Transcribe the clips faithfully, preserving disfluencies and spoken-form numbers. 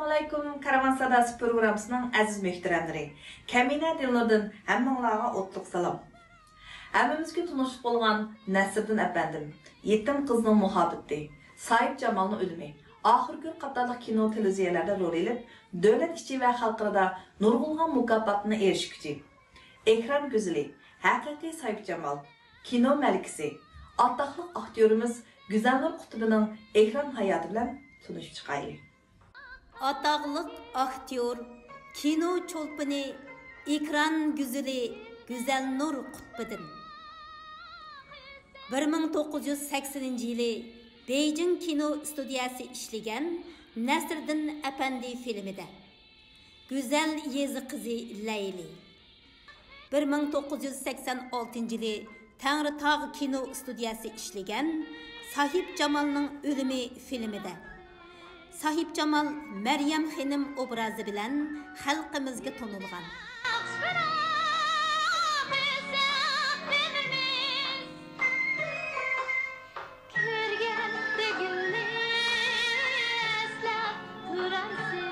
ئەسسالامۇئەلەيكۇم، كارۋان ساداسى پروگراممىسىنىڭ ئەزىز مۆھتەرەملىرى. كەمىنە دىلنۇردىن ھەممىڭلارغا ئوتلۇق سالام. ھەممىمىزگە تونۇشلۇق بولغان نەسىردىن ئەپەندىم، يېتىم قىزنىڭ مۇھەببىتى، ساھىبجامالنىڭ ئۆلۈمى، ئاخىرقى كۈن قاتارلىق كىنو، تېلېۋىزىيەلەردە رول ئېلىپ، دۆلەت ئىچى ۋە خەلقئارادا نۇرغۇنلىغان مۇكاپاتلارنى ئېرىشكۈچى ئېكران گۈزىلى، ھەقىقىي ساھىبجامال، كىنو مەلىكىسى، ئاتاقلىق ئاكتيورىمىز گۈزەلنۇر قۇتۇبىنىڭ ئېكران ھاياتى بىلەن تونۇشۇپ چىقايلى. ئاتاقلىق ئاكتيور، كىنو چولپىنى، ئېكران گۈزىلى گۈزەلنۇر قۇتبىدىن. بىر مىڭ توققۇز يۈز سەكسىنىنچى يىلى بېيجىڭ كىنو ئىستۇدىيەسى ئىشلىگەن نەسىردىن ئەپەندى فىلىمىدە گۈزەل يېزا قىزى لەيلى. بىر مىڭ توققۇز يۈز سەكسەن ئالتىنچى يىلى تەڭرىتاغ كىنو ئىستۇدىيەسى ئىشلىگەن ساھىبجامالنىڭ ئۆلۈمى فىلىمىدە ساھىبجامال مەريەم خېنىم ئوبرازى بىلەن خەلقىمىزگە تونۇلغان. كۆرگەندە گۈلنى ئەسلەپ تۇرارسىز.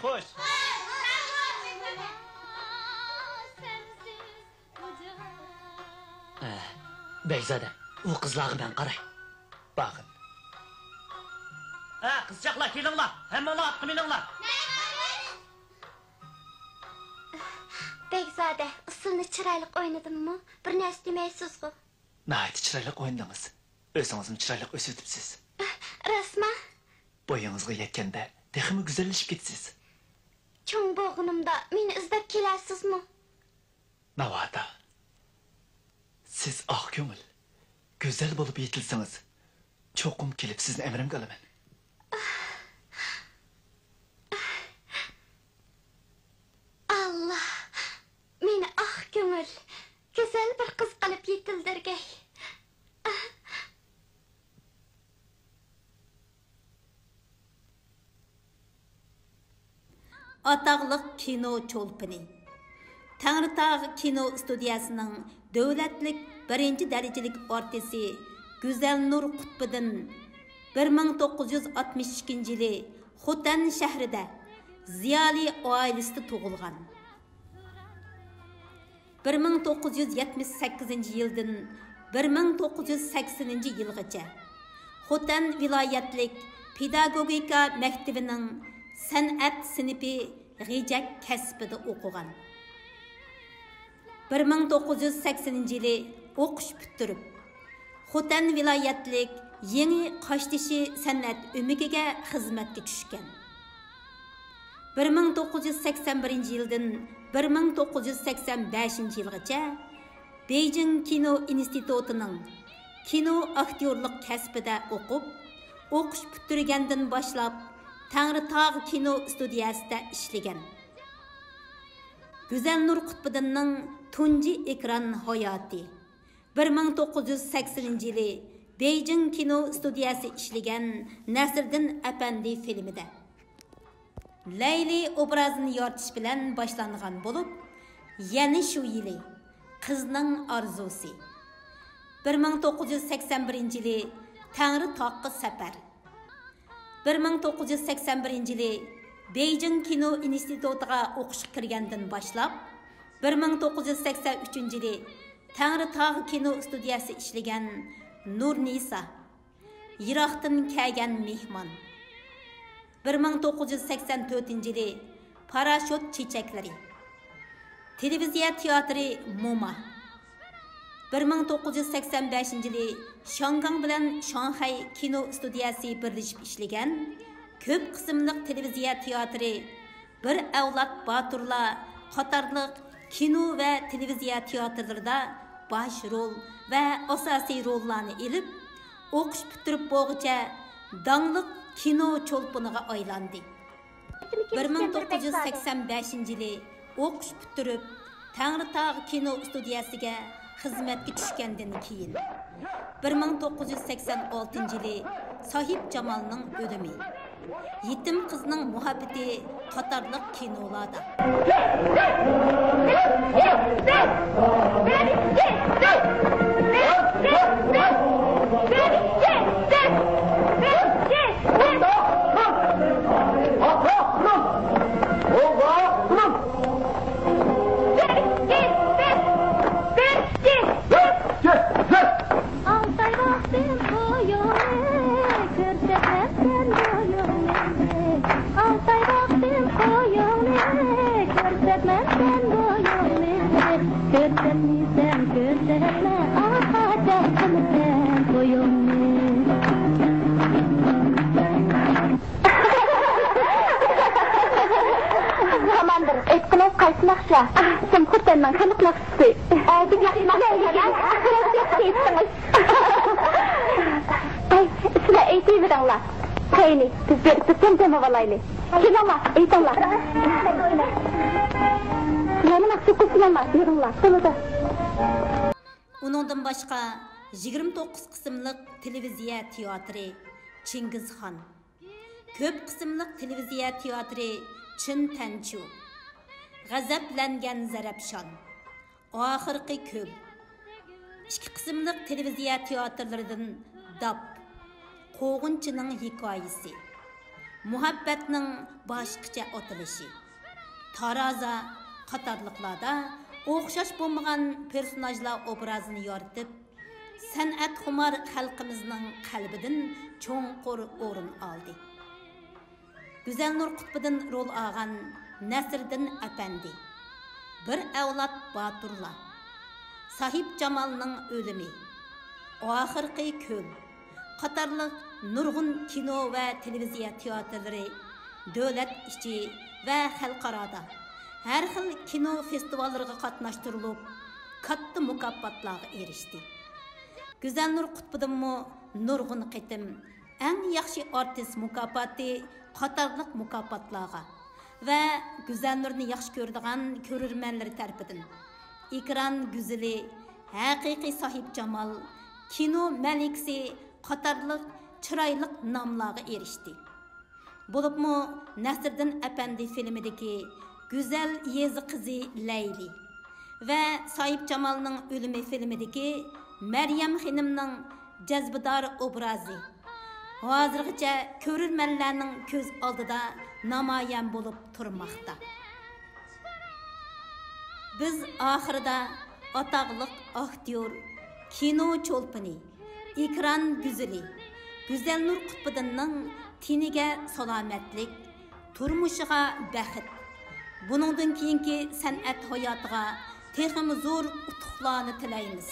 خوش. ئە، بەگزادە، ئۇ قىزلارغا مەن قاراي. باغىن. ھە، قىزچاقلار، كېلىڭلار. ھەممىڭلار ئاتقا مېنىڭلار. بەگزادە، ئۇسسۇلنى چىرايلىق ئوينىدىممۇ؟ بىر نەرسە دېمەيسىزغۇ؟ ناھايىتى چىرايلىق ئوينىدىڭىز. ئۆزىڭىزمۇ چىرايلىق ئۆسۈۋېتىپسىز. راستما؟ بويىڭىزغا يەتكەندە تېخىمۇ گۈزەللىشىپ كېتىسىز. چوڭ بولغىنىمدا مېنى ئىزدەپ كېلەرسىزمۇ؟ ناۋادا. سىز ئاق كۆڭۈل، گۈزەل بولۇپ يېتىلسىڭىز، چوقۇم كېلىپ سىزنى ئەمرىمگە ئالىمەن. ئاللا، مېنى ئاق كۆڭۈل، گۈزەل بىر قىز قىلىپ يېتىلدۈرگەي. ئاتاقلىق كىنو چولپىنى، تەڭرىتاغ كىنو ئىستۇدىيەسىنىڭ دۆلەتلىك بىرىنچى دەرىجىلىك ئارتىسى گۈزەلنۇر قۇتبىدىن بىر مىڭ توققۇز يۈز ئاتمىش ئىككىنچى يىلى خوتەن شەھىرىدە زىيالىي ئائىلىسىدە تۇغۇلغان. بىر مىڭ توققۇز يۈز يەتمىش سەككىزىنچى يىلدىن بىر مىڭ توققۇز يۈز سەكسىنىنچى يىلغىچە خوتەن ۋىلايەتلىك پېداگوگىكا مەكتىۋىنىڭ سەنئەت سىنىپى غېجەك كەسپىدە ئوقۇغان. بىر مىڭ توققۇز يۈز سەكسىنىنچى يىلى ئوقۇش پۈتتۈرۈپ، خوتەن ۋىلايەتلىك يېڭى قاشتېشى سەنئەت ئۆمىكىگە خىزمەتكە چۈشكەن. بىر مىڭ توققۇز يۈز سەكسەن بىرىنچى يىلدىن بىر مىڭ توققۇز يۈز سەكسەن بەشىنچى يىلغىچە بېيجىڭ كىنو ئىنستىتۇتىنىڭ كىنو ئاكتيورلۇق كەسپىدە ئوقۇپ، ئوقۇش پۈتتۈرگەندىن باشلاپ تەڭرىتاغ كىنو ئىستۇدىيەسىدە ئىشلىگەن. گۈزەلنۇر قۇتبىدىننىڭ تۇنجى ئېكران ھاياتى. بىر مىڭ توققۇز يۈز سەكسىنىنچى يىلى بېيجىڭ كىنو ئىستۇدىيەسى ئىشلىگەن نەسىردىن ئەپەندى فىلىمىدە لەيلى ئوبرازىنى يارىتىش بىلەن باشلانغان بولۇپ، يەنە شۇ يىلى قىزنىڭ ئارزۇسى، بىر مىڭ توققۇز يۈز سەكسەن بىرىنچى يىلى تەڭرىتاغقا سەپەر، بىر مىڭ توققۇز يۈز سەكسەن بىرىنچى يىلى بېيجىڭ كىنو ئىنستىتۇتىغا ئوقۇشقا كىرگەندىن باشلاپ، بىر مىڭ توققۇز يۈز سەكسەن ئۈچىنچى يىلى تەڭرىتاغ كىنو ئىستۇدىيەسى ئىشلىگەن نۇرنىسا، يىراقتىن كەلگەن مېھمان، بىر مىڭ توققۇز يۈز سەكسەن تۆتىنچى يىلى پاراشوت چېچەكلىرى، تېلېۋىزىيە تىياتىرى موما، بىر مىڭ توققۇز يۈز سەكسەن بەشىنچى يىلى شياڭگاڭ بىلەن شاڭخەي كىنو ئىستۇدىيەسى بىرلىشىپ ئىشلىگەن كۆپ قىسىملىق تېلېۋىزىيە تىياتىرى بىر ئەۋلاد باتۇرلار قاتارلىق كىنو ۋە تېلېۋىزىيە تىياتىرلىرىدا باش رول ۋە ئاساسىي روللارنى ئېلىپ، ئوقۇش پۈتتۈرۈپ بولغۇچە داڭلىق كىنو چولپىنىغا ئايلاندى. بىر مىڭ توققۇز يۈز سەكسەن بەشىنچى يىلى ئوقۇش پۈتتۈرۈپ، تەڭرىتاغ كىنو ئىستۇدىيەسىگە خىزمەتكە چۈشكەندىن كېيىن، بىر مىڭ توققۇز يۈز سەكسەن ئالتىنچى يىلى ساھىبجامالنىڭ ئۆلۈمى، يېتىم قىزنىڭ مۇھەببىتى قاتارلىق كىنولاردا. ئالتاي باقتىم قويۇڭنى، كۆرسەتمەپسەن بويۇڭنى. ئالتاي باقتىم قويۇڭنى، كۆرسەتمەپسەن بويۇڭنى. كۆرسەتمىسەڭ كۆرسەتمە، ئاخىرىدا قىلىسەن تويۇڭنى. ئامان بىر ئېيتقىنىڭىز قايسى ناخشا؟ سىم خوتەننىڭ خەلق ناخشىسى. ئەتىگە ياخشى ناخشا ئېيتتىڭىز. ئەي، سىلەر ئېيتىۋېرىڭلار. قېنى، بىز بېرىپ بىر تەم دەم ئالايلى. كېلىڭلار، ئېيتىڭلار. سىلەرنى مەخسۇس قىلسىلەرلا، يۈرۈڭلار، بولىدۇ. ئۇنىڭدىن باشقا، يىگىرمە توققۇز قىسىملىق تېلېۋىزىيە تىياتىرى چىڭگىزخان، كۆپ قىسىملىق تېلېۋىزىيە تىياتىرى چىن تەنچۇ، غەزەپلەنگەن زەرەپشان، ئاخىرقى كۆل، ئىككى قىسىملىق تېلېۋىزىيە تىياتىرلىرىدىن داپ، قوغۇنچىنىڭ ھېكايىسى، مۇھەببەتنىڭ باشقىچە ئاتىلىشى، تارازا قاتارلىقلاردا ئوخشاش بولمىغان پېرسوناژلار ئوبرازىنى يارىتىپ، سەنئەتخۇمار خەلقىمىزنىڭ قەلبىدىن چوڭقۇر ئورۇن ئالدى. گۈزەلنۇر قۇتبىدىن رول ئالغان نەسىردىن ئەپەندى، بىر ئەۋلاد باتۇرلار، ساھىبجامالنىڭ ئۆلۈمى، ئاخىرقى كۆل قاتارلىق نۇرغۇن كىنو ۋە تېلېۋىزىيە تىياتىرلىرى دۆلەت ئىچى ۋە خەلقئارادا ھەر خىل كىنو فېستىۋاللىرىغا قاتناشتۇرۇلۇپ، كاتتا مۇكاپاتلارغا ئېرىشتى. گۈزەلنۇر قۇتبىدىنمۇ نۇرغۇن قېتىم ئەڭ ياخشى ئارتىس مۇكاپاتى قاتارلىق مۇكاپاتلارغا ۋە گۈزەلنۇرنى ياخشى كۆرىدىغان كۆرۈرمەنلىرى تەرىپىدىن ئېكران گۈزىلى، ھەقىقىي ساھىبجامال، كىنو مەلىكىسى قاتارلىق چىرايلىق ناملارغا ئېرىشتى. بولۇپمۇ نەسىردىن ئەپەندى فىلىمىدىكى گۈزەل يېزا قىزى لەيلى ۋە ساھىبجامالنىڭ ئۆلۈمى فىلىمىدىكى مەريەم خېنىمنىڭ جەزبىدار ئوبرازى ھازىرغىچە كۆرۈرمەنلەرنىڭ كۆز ئالدىدا نامايان بولۇپ تۇرماقتا. بىز ئاخىرىدا ئاتاقلىق ئاكتيور، كىنو چولپىنى، ئېكران گۈزىلى گۈزەلنۇر قۇتبىدىننىڭ تېنىگە سالامەتلىك، تۇرمۇشىغا بەخت، بۇنىڭدىن كېيىنكى سەنئەت ھاياتىغا تېخىمۇ زور ئۇتۇقلارنى تىلەيمىز.